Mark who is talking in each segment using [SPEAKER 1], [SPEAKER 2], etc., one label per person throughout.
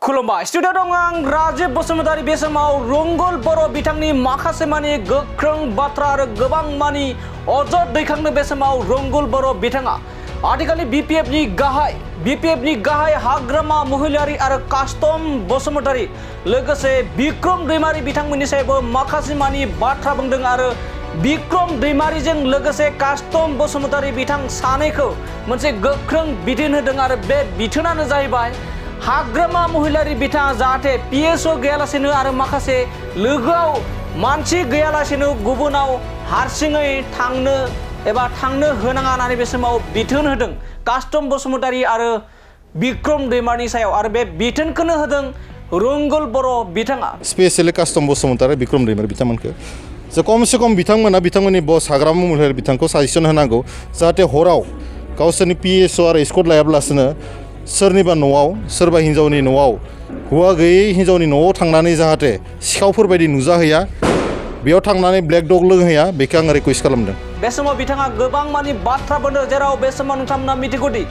[SPEAKER 1] खुलुमबाय स्टुडिअ दं आं राजीब बसुमतारी बे समाव रंगल बर' बिथांनि माखासे मानि गोख्रों बाथ्रा आरो गोबां मानि अजद दैखांनो बे समाव रंगल बर' बिथाङा आथिखालनि बिपिएफनि गाहाय हाग्रामा महिलारि आरो कास्टम बसुमतारी लोगोसे बिक्रम दैमारी बिथांमोननि सायावबो माखासे मानि बाथ्रा बुंदों आरो बिक्रम दैमारीजों लोगोसे कास्टम बसुमतारी बिथां सानैखौ मोनसे गोख्रों बिथोन होदों आरो बे बिथोनानो जाहैबाय हाग्रामा महिलारि बिथाङा जाहाथे पिएसअ गैयालासेनो आरो माखासे लोगोआव मानसि गैयालासेनो गुबुनाव हारसिङै थांनो होनाङा होननानै बे समाव बिथोन होदों कास्टम बसुमतारी आरो बिक्रम दैमारीनि सायाव आरो बे बिथोनखौनो होदों रंगल बर' बिथाङा
[SPEAKER 2] स्पेशली कास्टम बसुमतारी बिक्रम दैमारी बिथांमोनखौ जे खमसे खम बिथांमोननि बस हाग्रामा महिलारि बिथांखौ साजेसन होनांगौ जाहाथे हराव गावसोरनि पिएसअ आरो स्कट लायाब्लासिनो सोरनिबा न'आव सोरबा हिन्जावनि न'आव हौवा गैयै हिन्जावनि न'आव थांनानै जाहाथे सिखावफोरबायदि नुजाहैया बेयाव थांनानै ब्लेक डग लोंहैया बेखौ आं रिकुवेस्ट खालामदों।
[SPEAKER 1] बे समाव बिथाङा गोबां मानि बाथ्रा बुंदों जेराव बे समाव नोंथांमोना मिथिगौदि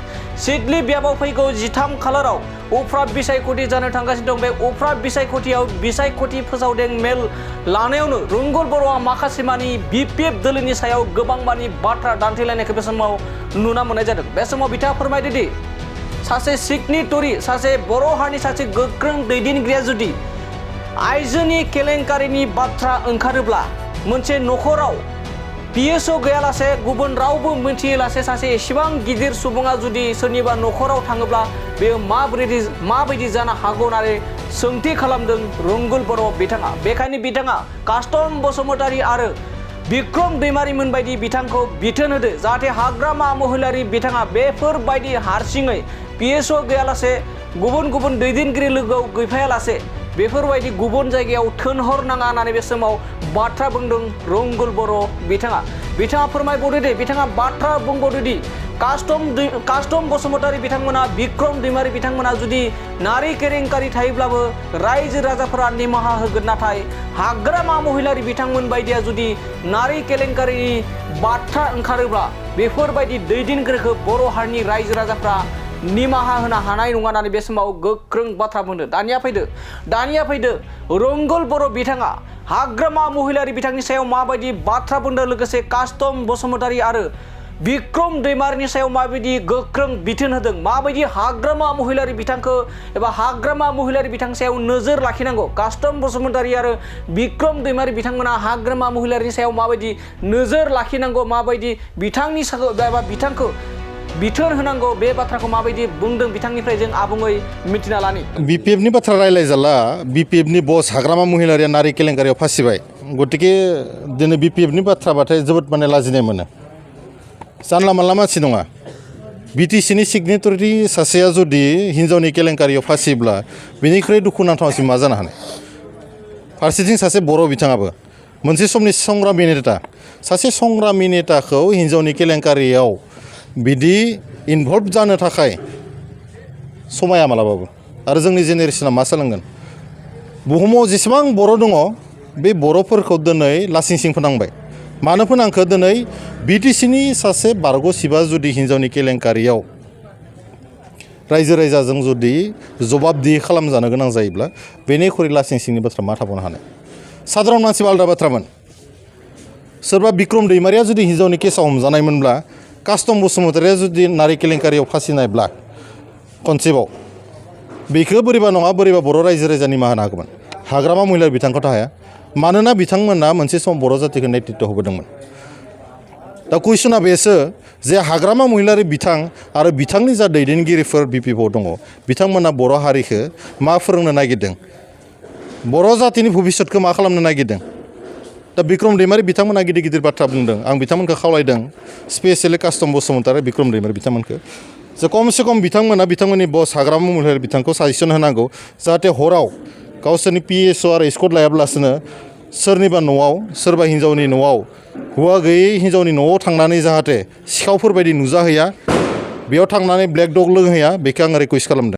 [SPEAKER 1] सिडली बियाबाव फैगौ 13 खालाराव उफ्रा बिसायख'थि जानो थांगासिनो दं। बे उफ्रा बिसायख'थि फोसावदों मेल लानायावनो रंगल बर'आ माखासे मानि बिपिएफ दोलोनि सायाव गोबां मानि बाथ्रा दान्थेलायनायखौ बे समाव नुना मोननाय जादों। बे समाव बिथाङा फोरमायदोंदि सासे सिगनेटरि सासे बर' हारिनि सासे गोख्रों दैदेनगिरिया जुदि आइजोनि केलेंकारिनि बाथ्रा ओंखारोब्ला मोनसे न'खराव पिएसअ गैयालासे गुबुन रावबो मिथियालासे सासे एसेबां गिदिर सुबुङा जुदि सोरनिबा न'खराव थाङोब्ला बेयो माबायदि जानो हागौ होननानै सोंथि खालामदों रंगल बर' बिथाङा। बेखायनो बिथाङा कास्टम बसुमतारी आरो बिक्रम दैमारीमोन बायदि बिथांखौ बिथोन होदो जाहाथे हाग्रामा महिलारि बिथाङा बेफोरबायदि हारसिङै पिएसअ गैयालासे गुबुन दैदेनगिरि लोगोआव गैफायालासे बेफोरबायदि गुबुन जायगायाव थोनहरनाङा होननानै बे समाव बाथ्रा बुंदों रंगल बर' बिथाङा फोरमायबावदोंदि बिथाङा बाथ्रा बुंबावदोंदि कास्टम बसुमतारी बिथांमोना बिक्रम दैमारी बिथांमोना जुदि नारी केलेंकारि थायोब्लाबो रायजो राजाफोरा निमाहा होगोन, नाथाय हाग्रामा महिलारि बिथांमोन बायदिया जुदि नारी केलेंकारिनि बाथ्रा ओंखारोब्ला बेफोरबायदि दैदेनगिरिखौ बर' हारिनि रायजो राजाफ्रा निमाहा होनो हानाय नङा होननानै बे समाव गोख्रों बाथ्रा बुंदों। दानिया फैदो रंगल बर' बिथाङा हाग्रामा महिलारि बिथांनि सायाव माबायदि बाथ्रा बुंदों लोगोसे कास्टम बसुमतारी आरो बिक्रम दैमारीनि सायाव माबायदि गोख्रों बिथोन होदों, माबायदि हाग्रामा महिलारि बिथांखौ एबा हाग्रामा महिलारि बिथांनि सायाव नोजोर लाखिनांगौ। कास्टम बसुमतारी आरो बिक्रम दैमारी बिथांमोना हाग्रामा महिलारिनि सायाव माबायदि नोजोर लाखिनांगौ, माबायदि बिथांखौ बिथोन होनांगौ, बे बाथ्राखौ माबायदि बुंदों बिथांनिफ्राय जों आबुङै मिथिना लानि।
[SPEAKER 2] बिपिएफनि बाथ्रा रायलायजाला। बिपिएफनि बस हाग्रामा महिलारिया नारी केलेंकारियाव फासिबाय, गतिके दिनै बिपिएफनि बाथ्राबाथाय जोबोद माने लाजिनाय मोनो। जानला मानला मानसि नङा। बिटिसिनि सिगनेटरि सासेया जुदि हिन्जावनि केलेंकारियाव फासियोब्ला बेनिख्रुइ दुखुनांथावसिन मा जानो हानो। फारसेथिं सासे बर' बिथाङाबो मोनसे समनि संग्रामि नेता, सासे संग्रामि नेताखौ हिन्जावनि केलेंकारियाव बिदि इनभल्भ जानो थाखाय समाया मालाबाबो। आरो जोंनि जेनेरेसना मा सोलोंगोन? बुहुमाव जेसेबां बर' दङ बे बर'फोरखौ दिनै लासिं सिं फोनांबाय। मानो फोनांखो? दिनै बिटिसिनि सासे बारग' सिबा जुदि हिन्जावनि केलेंकारियाव रायजो राजाजों जुदि जबाबदिहि खालामजानो गोनां जायोब्ला बेनिख्रुइ लासिं सिंनि बाथ्रा मा थाबावनो हानो। साधारन मानसिबा आलादा बाथ्रामोन। सोरबा बिक्रम दैमारिया जुदि हिन्जावनि केसाव हमजानायमोनब्ला, कास्टम बसुमतारिया जुदि नारी केलेंकारियाव फासिनायब्ला खनसेबाव बेखौ बोरैबा नङा बोरैबा बर' रायजो राजा निमाहा होनो हागौमोन। हाग्रामा महिलारि बिथांखौथ' हाया, मानोना बिथांमोना मोनसे सम बर' जातिखौ नेतृत्व होबोदोंमोन। दा कुइसना बेसो जे हाग्रामा महिलारि बिथां आरो बिथांनि जा दैदेनगिरिफोर बिपिएफआव दङ बिथांमोना बर' हारिखौ मा फोरोंनो नागिरदों, बर' जातिनि भबिष्यतखौ मा खालामनो नागिरदों। दा बिक्रम दैमारी बिथांमोना गिदिर गिदिर बाथ्रा बुंदों। आं बिथांमोनखौ खावलायदों, स्पेशली कास्टम बसुमतारी बिक्रम दैमारी बिथांमोनखौ जे खमसे खम बिथांमोननि बस हाग्रामा महिलारि बिथांखौ साजेसन होनांगौ जाहाथे हराव गावसोरनि पिएसअ आरो स्कट लायाब्लासिनो सोरनिबा न'आव सोरबा हिन्जावनि न'आव हौवा गैयै हिन्जावनि न'आव थांनानै जाहाथे सिखावफोरबायदि नुजाहैया बेयाव थांनानै ब्लेक डग लोंहैया बेखौ आं रिकुवेस्ट खालामदों।